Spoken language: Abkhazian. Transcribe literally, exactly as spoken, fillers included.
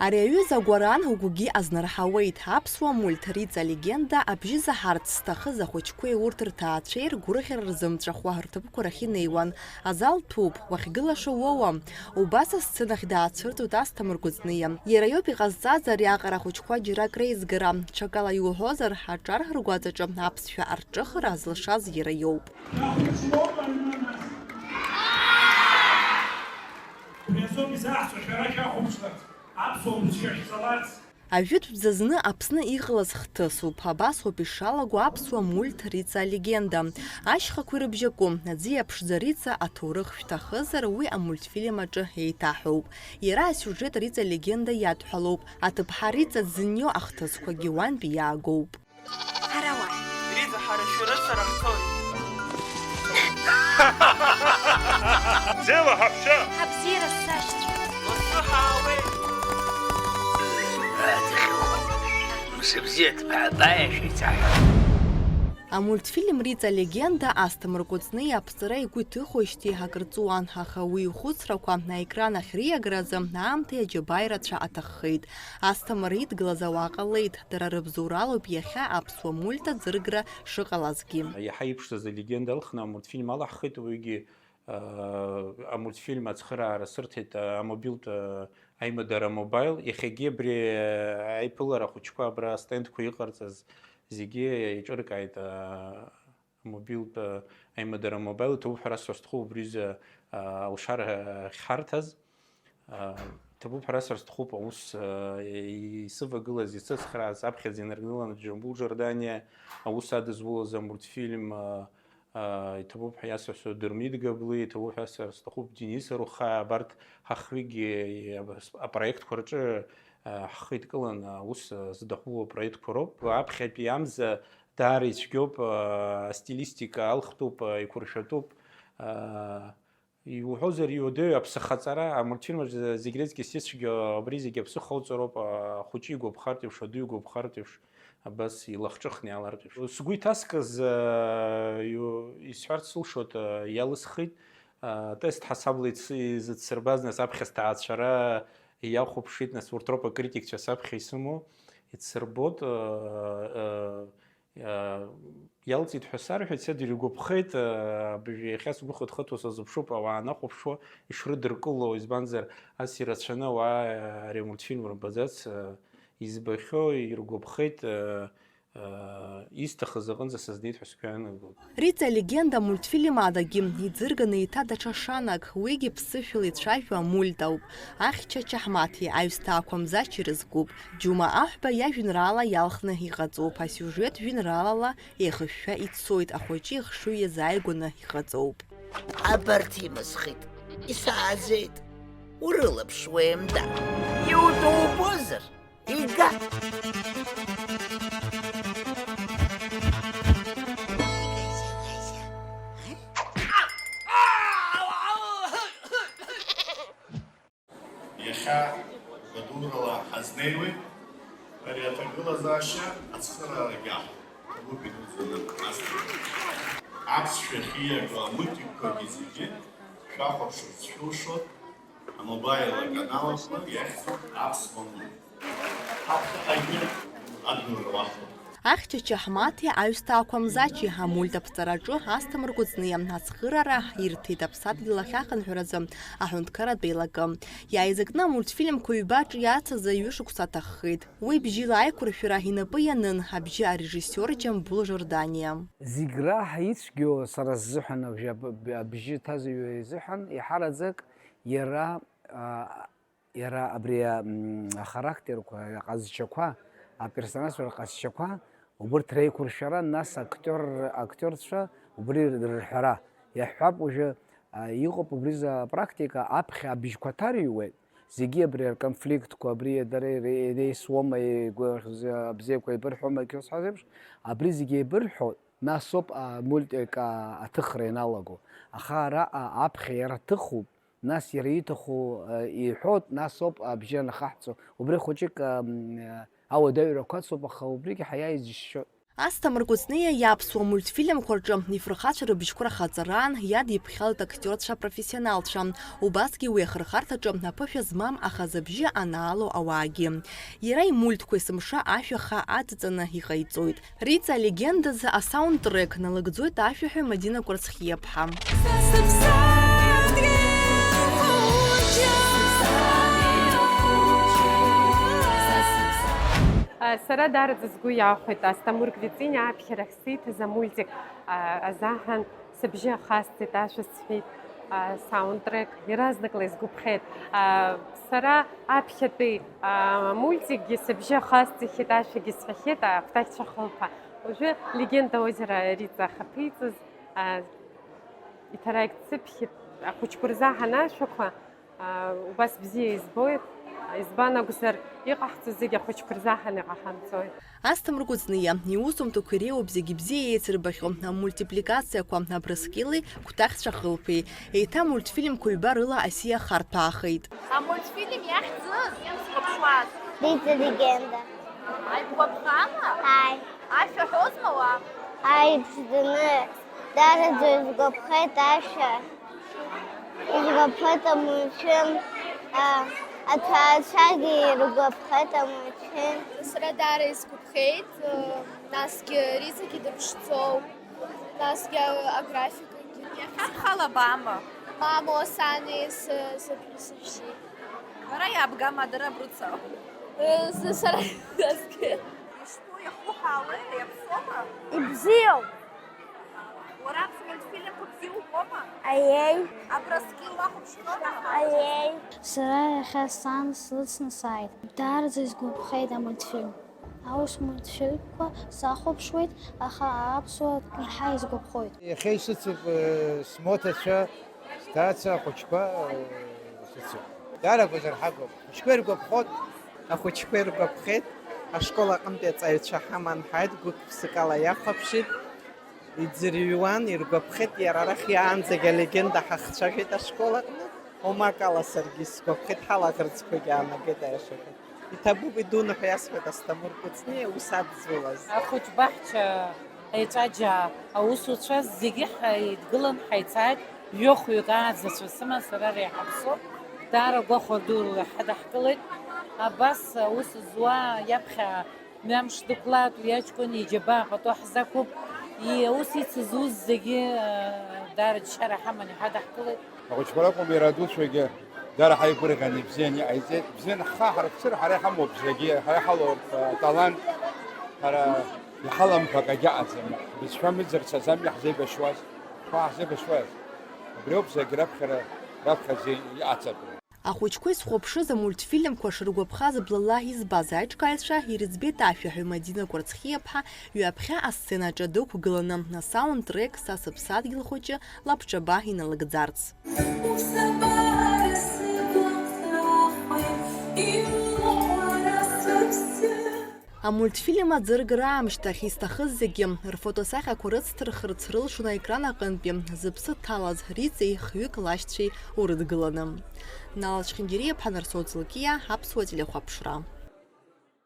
Ари аҩыза агәаран угәгьы азнарҳауеит. Аԥсуа мульт Риҵа Легенда абжьы заҳарц зҭахыз ахәыҷқәеи урҭ рҭаацәеи ргәырӷьара рзымҵәахуа рҭыԥқәа рахь инеиуан. Азал ҭәуп, уахьгылаша уоуам. Убас асценахь даацәырҵуеит Асҭамыр Кәыҵниа. Иара иоуп иҟазҵаз ари аҟара ахәыҷқәа џьарак реизгара. Ҽакала иуҳәозар, аҿар ргәаҵаҿы аԥсшәа арҿыхара зылшаз иара иоуп. Шәахәаԥшлоуп аҩны нас. Убри азоуп изаҳҳәо, шәара шәахәаԥшларц, аԥсуа бызшәа шәҵаларц. Ажәытәӡа зны Аԥсны иҟалаз хҭысуп. Абас ауп ишалаго аԥсуа мульт Риҵа Алегенда. Ашьхақәеи рыбжьаку, аӡиа ԥшӡа Риҵа аҭоурых шәҭахызар, уи амультфильм аҿы еиҭаҳәоуп. Иара асиужет Риҵа Алегенда иадҳәалоуп. Аҭыԥҳа Риҵа дзынио ахҭысқәагьы уантәи иаагоуп. Ҳара уааит. Риҵа, ҳара шәарыцара ҳцоит. Дело ҳаҳәшьа! Абзиара сашьцәа! Лассы ҳаауеит! Мсыбзиа ҭбаа баиа шәеицаҳәа! Амультфильм Риҵа Легенда Асҭамыр Кәыҵниа аԥҵара игәы иҭыхоижьҭеи акыр ҵуан, аха уи ихәыцрақәа аекран ахь риагаразы аамҭеи аџьабааи рацәа аҭаххеит. Асҭамыр идгылаз ауаа ҟалеит, дара рыбзоуралоуп иахьа аԥсуа мульт аӡыргра шыҟалазгьы. Иаҳа иԥшӡаз алегенда алхны амультфильм алаҳхит, уигьы, а, амультфильм ацхыраара сырҭеит, а, амобилтә, а, аимадара мобаил. Иахьагьы абри, а, аиԥылара ахәыҷқәа абра астендқәа иҟарҵаз зегьы еиҿыркааит, а, Амобилтә, а, аимадара амобаил, иҭабуп ҳәа расҳәар сҭахуп, убри рзы, а, алшара ахьҳарҭаз, а, иҭабуп ҳәа расҳәар сҭахуп, аус, а, исывагылаз, исыцхрааз, аԥхьаӡа инаргыланы Џьамбул Џьорданиа аус адызулаз амультфильм, а, а, иҭабуп ҳәа иасҳәо Дырмит Габлиа, иҭабуп ҳәа иасҳәар сҭахуп Денис Арухаа, абарҭ ҳахҩыкгьы апроектқәа рҿы, а, ҳхы идкыланы аус, а, зыдҳулоу апроектқәа роуп. Аԥхьатәи амза Даара ицәгьоуп, аа, астилистика алхтәуп, аа, иқәыршәатәуп, аа, иуҳәозар, иуадаҩу аԥсахаҵара, амультфильм аҿы зегь рыцкьыс ицәгьоу абри зегь аԥсыхәа ауҵароуп, аа, ахәыҷы игәаԥхартә еиԥш, аду игәаԥхартә еиԥш, абас илахҿыхны иаалартә еиԥш. Сгәы иҭаскыз, аа, иу-, исҳәарц сылшоит, аа, иалысхит, аа, тест ҳасабла ици-, изыцсырбаз, нас аԥхьа сҭаацәара иахәаԥшит, нас урҭ роуп акритикцәа саԥхьа исымоу, ицсырбот, аа, аа, Иа-, иалҵит ҳәа сарҳәеит, сыдыргәаԥхеит, аа, абыржәы иахьа сгәы хыҭ-хыҭуа сазыԥшуп, ауаа анахәаԥшуа ишрыдыркыло, избанзар, ас ирацәаны ауаа, аа, ари амультфильм рымбаӡац, аа, избахьоу иргәаԥхеит, аа, аа, исҭахыз аҟынӡа сызнеит ҳәа сгәы иаанагоит. Риҵа Алегенда мультфильм адагьы иӡырганы еиҭа даҽа шанак, уигьы ԥсышәала ицәажәо амульт ауп. Ахьча Чаҳмаҭи аҩсҭаақәа Мзачи рызкуп. Џьума Аҳәба иажәеинраала иалхны иҟаҵоуп, асиужет жәеинраалала еихышәшәа ицоит, ахәыҷы ихшыҩ иазааигәаны иҟаҵоуп. Абарҭ имысхит, исааӡеит. Урылаԥш, уеимда. Иудубозар, ига. Иахьа гәадурала ҳазнеиуеит, ари аҭагылазаашьа ацхыраарагьы аҳ-, ҭабуп идуӡӡаны ҳазҭеит. Аԥсшәа ахьиаго амультикқәагьы зегьы шәахәаԥшырц шәылшоит, амобаил аканал аҟны иахьӡуп Аԥсуа мульт. Ҳаԥхьаҟагьы адгылара уаҳҭоит. Ахьча Чаҳмаҭи аҩсҭаақәа Мзачи амульт аԥҵараҿы Асҭамыр Кәыҵниа ацхыраара ирҭеит аԥсадгьыл ахь ахынҳәразы аҳәынҭқарратә еилакы. Иааизакны амультфильмқәа ҩба ҿиарц азы ҩышықәса аҭаххеит. Уи бжьыла аиқәыршәара инапы ианын абжьы арежиссиор Џьамбул Жорданиа. Зегь раҳа ицәгьоу сара сзыҳәан абжьы, аб-, абжьы ҭазыҩуа изыҳәан иаҳараӡак иара, а, Иара абри, м, ахарактерқәа, аҟазшьақәа, аперсонажқәа рҟазшьақәа, убырҭ реиқәыршәара, нас актиор, актиорцәа убри рырҳәара. Иаҳҳәап, уажәы, а, иҟоуп убри за апрактика, аԥхьа абжьқәа ҭарыҩуеит, зегьы абри рконфликтқәа, абри дара ире-, иреисуоума, игәы-, абзиақәа еибырҳәома, егьи ус ҳәа еиԥш, абри зегьы еибырҳәо, нас ауп амультик, а, аҭыхра ианалаго. Аха араҟа аԥхьа иара дҭыхуп, Нас иара ииҭаху, э, иҳәоит, нас ауп абжьы анахаҳҵо. Убри хәыҷык, ам, э, ауадаҩрақәа ацуп, аха убригьы ҳаиааиз џьысшьоит. Асҭамыр Кәыҵниа иаԥсуа мультфильмқәа рҿы ифырхацәа рыбжьқәа рхаҵараан иадиԥхьалеит актиорцәа профессионалцәа. Убасгьы уи ахырхарҭаҿы аԥышәа змам, аха зыбжьы анаало ауаагьы. Иара имультқәа есымша ашәа хаа аҵаҵаны иҟаиҵоит. Риҵа алегендазы асаундтрек налыгӡоит ашәаҳәаҩ Мадина Кәарцхиаԥҳа. Сара даараӡа сгәы иахәеит Асҭамыр Кәыҵниа аԥхьарахь сиҭаз амультик, а, азаҳан сыбжьы ахасҵеит, ашәа сҳәеит, а, саундтрек, иаразнакла исгәаԥхеит. А, сара аԥхьатәи, а, мультикгьы сыбжьы ахасҵахьеит, ашәагьы сҳәахьеит, а, акәтаӷьцәа хылԥа. Уажәы Легенда озера Риҵа ахаԥиҵаз, а, иҭараик дсыԥхьеит, ахәыҷқәа рзаҳан ашәақәа, аа, убас бзиа избоит, избан акәзар, иҟаҳҵо зегь ахәыҷқәа рзаҳан иҟаҳамҵоит. Асҭамыр Кәыҵниа иусумҭақәа иреиуоуп зегь бзиа еицырбахьоу амультипликациақәа Абрыскьыли Кәтаӷьцәа хылԥеи. Еиҭа амультфильмқәа ҩба рыла асиа харҭәаахеит. Амультфильм иахьӡыз, схәаԥшуаз. Риҵа Легенда. Ааигәаԥхама? Ааи. Ашәа ҳәозма уа? Ааи, иԥшӡаны, даараӡа исгәаԥхеит ашәа. Исгәаԥхеит амультфильм, а, аҭаацәагьы иргәаԥхеит амультфильм. Сара даара исгәаԥхеит, э, насгьы Рицагьы дыԥшӡоуп, насгьы а-, аграфикагьы. Иахьа ҳхала баама? Мамоу, сани, сы-, сыԥҳәыси. Бара иаабгама, дара брыцу? Э, с-, сара насгьы. Ишԥоу, иахуҳәаауеи, иаԥсоума? Ибзиоуп. Уара аԥсуа мультфильмқәа бзиа убома? Аиеи. Абрыскьыл уахәаԥшхьоума? Аиеи. Сара иахьа сан слыцны сааит. Даараӡа исгәаԥхеит амультфильм. Аус мультфильмқәа сахәаԥшуеит, аха аԥсуа иаҳа исгәаԥхоит. Иахьа исыцуп, э, смоҭацәа, сҭаца, ахәыҷқәа, э, исыцуп. Дааракәзар ҳагуп. Ахәыҷқәа иргәаԥхоит. Ахәыҷқәа иргәаԥхеит. Ашкол аҟынтәи аҵаҩцәа ҳаман ҳааит, гәык-ԥсыкала иахәаԥшит. Иӡырҩуан, иргәаԥхеит, иара арахь иаанӡагь алегенда ҳахцәажәеит ашкол аҟны. Омакала саргьы сгәаԥхеит, ҳалаӷырӡқәагьы аанагеит аиашаҟны. Иҭабуп, идуны ҳәа иасҳәеит Асҭамыр Кәыҵниа, ус адызулаз. Ахәыҷ баҳча аеҵәаџьаа аусуцәа зегьы ҳаидгылан ҳаицааит, ҩы-хәҩык ааӡацәа сыман, сара реиҳаб соуп. Даара гәахәа дула ҳадаҳкылеит. Абас аус зуа иаԥхьа Мҩамш дықәлаат, уи аҷкәын иџьабаа пату ҳзақәуп. И-, аус ицыз ус зегьы, э, даара џьшьара ҳаман иҳадаҳкылеит. Ахәыҷқәа ракәым, иара адуцәагьы даара ҳаигәырӷьан, ибзиан иҟаиҵеит. Бзиан ҳхы ҳарԥсыр, ҳара иҳамоуп зегьы, ҳара иҳалоуп, э, аталант, ҳара иҳаламқәа акагьы аҟаӡам. Ҳбызшәа мыӡырц азами иаҳзеибашьуаз, ҳәа ҳзеибашьуаз. Убриоуп зегь раԥхьара, раԥхьаӡа иҟаҵатәу. Ахәыҷқәа изхәаԥшыз амультфильмқәа шыргәаԥхаз блала избаз аиҿкааҩцәа ирыӡбеит ашәаҳәаҩ Мадина Кәарцхиаԥҳа ҩаԥхьа асценаҿы дықәгыланы, асаунд-трек Са сыԥсадгьыл хәыҷы лабҿаба иналыгӡарц. Амультфильм аӡыргара аамышьҭахь изҭахыз зегьы рфотосахьақәа рыцҭырхырц рылшон аекран аҟынтәи зыԥсы ҭалаз Риҵеи хҩык лашьцәеи урыдгыланы. Нала Чхингириаԥҳа, Нарсоу Ӡылкиа, Аԥсуа телехәаԥшра.